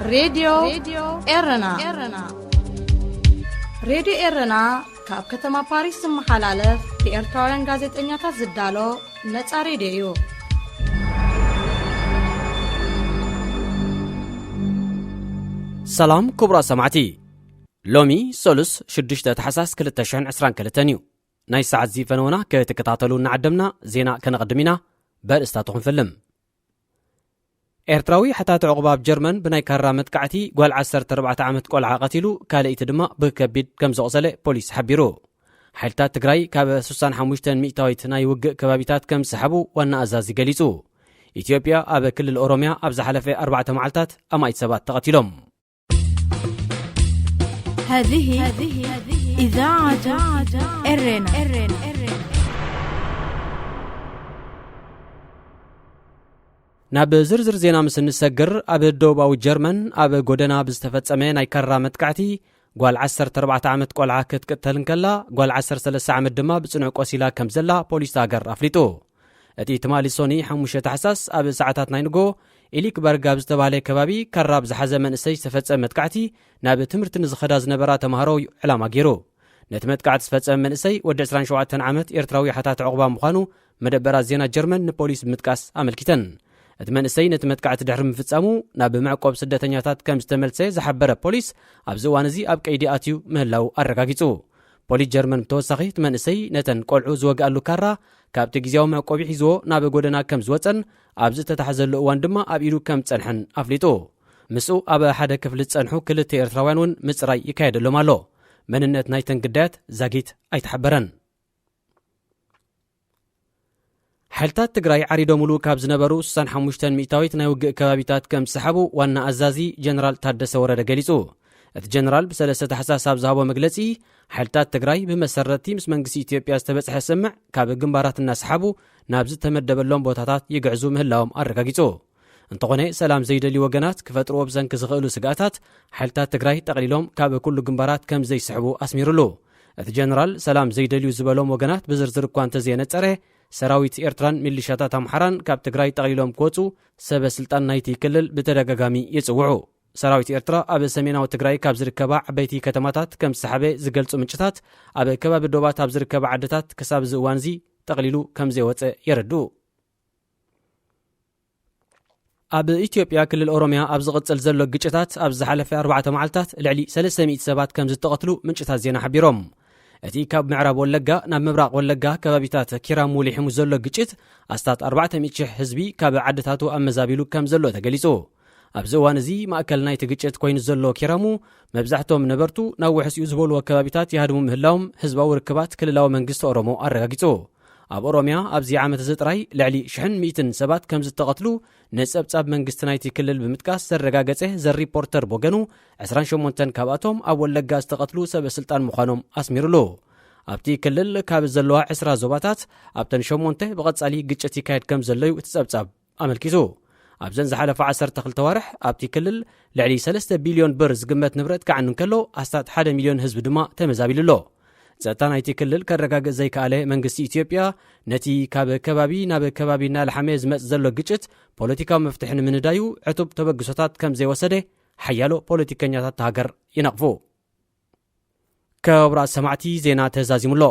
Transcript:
ሬድዮ ኤረና። ሬድዮ ኤረና ካብ ከተማ ፓሪስ ዝመሓላለፍ ብኤርትራውያን ጋዜጠኛታት ዝዳሎ ነጻ ሬድዮ እዩ። ሰላም ክቡራት ሰማዕቲ፣ ሎሚ ሰሉስ ሽዱሽተ ታሕሳስ ክልተ ሽሕን ዕስራን ክልተን እዩ። ናይ ሰዓት ዚ ፈነወና ክትከታተሉ እናዓደምና፣ ዜና ከነቐድም ኢና። በርእስታቱ ክንፍልም። ኤርትራዊ ሓታቲ ዕቑባ ኣብ ጀርመን ብናይ ካራ መጥቃዕቲ ጓል ዓሰርተ ኣርባዕተ ዓመት ቆልዓ ቀቲሉ፣ ካልኣይቲ ድማ ብከቢድ ከም ዘቑሰለ ፖሊስ ሓቢሩ። ሓይልታት ትግራይ ካብ ስሳን ሓሙሽተን ሚእታዊት ናይ ውግእ ከባቢታት ከም ዝሰሓቡ ዋና ኣዛዚ ገሊጹ። ኢትዮጵያ፣ ኣብ ክልል ኦሮምያ ኣብ ዝሓለፈ ኣርባዕተ መዓልታት ኣማኢት ሰባት ተቐቲሎም። هذه إذاعة إرنا. ናብ ዝርዝር ዜና ምስ እንሰግር፣ ኣብ ደቡባዊ ጀርመን ኣብ ጎደና ብዝተፈጸመ ናይ ካራ መጥቃዕቲ ጓል ዓሰርተ ኣርባዕተ ዓመት ቆልዓ ክትቅተል እንከላ፣ ጓል ዓሰርተ ሰለስተ ዓመት ድማ ብጽኑዕ ቆሲላ ከም ዘላ ፖሊስ ሃገር ኣፍሊጡ። እቲ ትማሊ ሶኒ ሓሙሽተ ታሕሳስ ኣብ ሰዓታት ናይ ንጎ፣ ኢሊክበርግ ኣብ ዝተባህለ ከባቢ ካራ ብዝሓዘ መንእሰይ ዝተፈጸመ መጥቃዕቲ ናብ ትምህርቲ ንዝኸዳ ዝነበራ ተማሃሮ እዩ ዕላማ ገይሩ። ነቲ መጥቃዕቲ ዝፈጸመ መንእሰይ ወዲ ዕስራን ሸውዓተን ዓመት ኤርትራዊ ሓታቲ ዕቑባ ምዃኑ መደበራት ዜና ጀርመን ንፖሊስ ብምጥቃስ ኣመልኪተን። እቲ መንእሰይ ነቲ መጥቃዕቲ ድሕሪ ምፍጻሙ ናብ መዕቆብ ስደተኛታት ከም ዝተመልሰ ዝሓበረ ፖሊስ፣ ኣብዚ እዋን እዚ ኣብ ቀይዲ ኣትዩ ምህላው ኣረጋጊጹ። ፖሊስ ጀርመን ብተወሳኺ፣ እቲ መንእሰይ ነተን ቆልዑ ዝወግኣሉ ካራ ካብቲ ግዜያዊ መዕቆቢ ሒዝዎ ናብ ጎደና ከም ዝወጸን ኣብ ዝተታሕዘሉ እዋን ድማ ኣብ ኢዱ ከም ዝጸንሐን ኣፍሊጡ። ምስኡ ኣብ ሓደ ክፍሊ ዝጸንሑ ክልተ ኤርትራውያን እውን ምጽራይ ይካየደሎም ኣሎ። መንነት ናይተን ግዳያት ዛጊት ኣይተሓበረን። ሓይልታት ትግራይ ዓሪዶምሉ ካብ ዝነበሩ ስሳን ሓሙሽተን ሚእታዊት ናይ ውግእ ከባቢታት ከም ዝሰሓቡ ዋና ኣዛዚ ጀነራል ታደሰ ወረደ ገሊጹ። እቲ ጀነራል ብሰለስተ ታሕሳስ ኣብ ዝሃቦ መግለጺ፣ ሓይልታት ትግራይ ብመሰረቲ ምስ መንግስቲ ኢትዮጵያ ዝተበጽሐ ስምምዕ ካብ ግንባራት እናሰሓቡ ናብ ዝተመደበሎም ቦታታት ይግዕዙ ምህላዎም ኣረጋጊጹ። እንተኾነ፣ ሰላም ዘይደልዩ ወገናት ክፈጥርዎ ብሰንኪ ዝኽእሉ ስግኣታት፣ ሓይልታት ትግራይ ጠቕሊሎም ካብ ኩሉ ግንባራት ከም ዘይስሕቡ ኣስሚሩሉ። እቲ ጀነራል፣ ሰላም ዘይደልዩ ዝበሎም ወገናት ብዝርዝር እኳ እንተዘየነጸረ፣ ሰራዊት ኤርትራን ሚሊሻታት ኣምሓራን ካብ ትግራይ ጠቕሊሎም ክወጹ ሰበ ስልጣን ናይቲ ክልል ብተደጋጋሚ ይጽውዑ። ሰራዊት ኤርትራ ኣብ ሰሜናዊ ትግራይ ካብ ዝርከባ ዓበይቲ ከተማታት ከም ዝሰሓበ ዝገልጹ ምንጭታት፣ ኣብ ከባቢ ዶባት ኣብ ዝርከባ ዓድታት ክሳብ እዚ እዋን እዚ ጠቕሊሉ ከም ዘይወጸ የረድኡ። ኣብ ኢትዮጵያ ክልል ኦሮምያ ኣብ ዝቕጽል ዘሎ ግጭታት፣ ኣብ ዝሓለፈ ኣርባዕተ መዓልታት ልዕሊ ሰለስተ ሚእቲ ሰባት ከም ዝተቐትሉ ምንጭታት ዜና ሓቢሮም። እቲ ካብ ምዕራብ ወለጋ ናብ ምብራቕ ወለጋ ከባቢታት ኪራሙ ሊሒሙ ዘሎ ግጭት፣ ኣስታት ኣርባዕተ ሚእቲ ሽሕ ህዝቢ ካብ ዓድታቱ ኣመዛቢሉ ከም ዘሎ ተገሊጹ። ኣብዚ እዋን እዚ፣ ማእከል ናይቲ ግጭት ኮይኑ ዘሎ ኪራሙ፣ መብዛሕቶም ነበርቱ ናብ ውሕስኡ ዝበልዎ ከባቢታት ይሃድሙ ምህላዎም ህዝባዊ ርክባት ክልላዊ መንግስቲ ኦሮሞ ኣረጋጊጹ። ኣብ ኦሮምያ ኣብዚ ዓመት እዚ ጥራይ ልዕሊ ሽሕን ሚእትን ሰባት ከም ዝተቐትሉ ንጸብጻብ መንግስቲ ናይቲ ክልል ብምጥቃስ ዘረጋገጸ ዘ ሪፖርተር ብወገኑ፣ ዕስራን ሸሞንተን ካብኣቶም ኣብ ወለጋ ዝተቐትሉ ሰበ ስልጣን ምዃኖም ኣስሚሩሉ። ኣብቲ ክልል ካብ ዘለዋ ዕስራ ዞባታት፣ ኣብተን ሸሞንተ ብቐጻሊ ግጭት ይካየድ ከም ዘሎ እዩ እቲ ጸብጻብ ኣመልኪቱ። ኣብዘን ዝሓለፋ ዓሰርተ ክልተ ዋርሕ ኣብቲ ክልል ልዕሊ ሰለስተ ቢልዮን ብር ዝግመት ንብረት ክዓኑ እንከሎ፣ ኣስታት ሓደ ሚልዮን ህዝቢ ድማ ተመዛቢሉ ኣሎ። ጸጥታ ናይቲ ክልል ከረጋግጽ ዘይከኣለ መንግስቲ ኢትዮጵያ፣ ነቲ ካብ ከባቢ ናብ ከባቢ እናለሓመ ዝመጽእ ዘሎ ግጭት ፖለቲካዊ መፍትሒ ንምንዳዩ ዕቱብ ተበግሶታት ከም ዘይወሰደ ሓያሎ ፖለቲከኛታት እታ ሃገር ይነቕፉ። ክቡራት ሰማዕቲ፣ ዜና ተዛዚሙ ኣሎ።